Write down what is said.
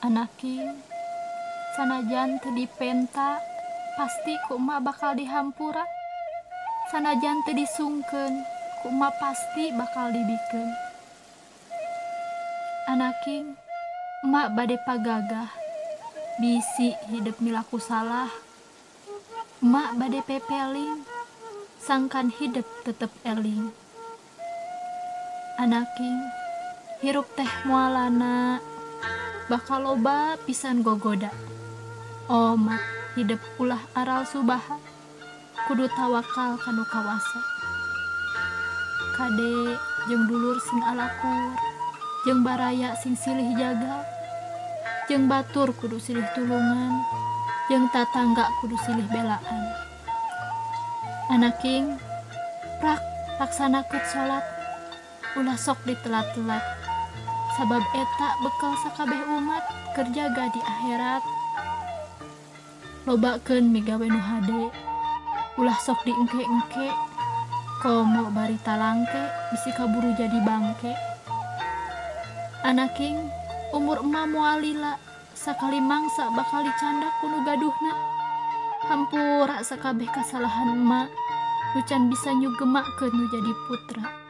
Anaking, sanajan teu dipenta pasti ku emak bakal dihampura. Sanajan teu disungkeun ku emak pasti bakal dibikeun. Anaking, emak bade pagagah bisi hidep milaku salah. Emak bade pepeling sangkan hidep tetep eling. Anaking, hirup teh moalana bakal loba pisan gogoda. Omat hidep ulah aral subaha, kudu tawakal ka nu kawasa. Kade jeung dulur sing alakur, jeung baraya sing silih jaga, jeung batur kudu silih tulungan, jeung tatangga kudu silih belaan. Anaking, prak laksanakeun salat, ulah sok ditelat-telat, sabab eta bekal sakabeh umat keur jaga di akhirat. Lobakeun migawe nu hade, ulah sok diengke-engke, komo bari talangke bisi kaburu jadi bangke. Anaking, umur emak moal lila, sakali mangsa bakal dicandak ku nu gaduhna. Hampura sakabeh kasalahan emak, nu can bisa nyugemakeun nu jadi putra.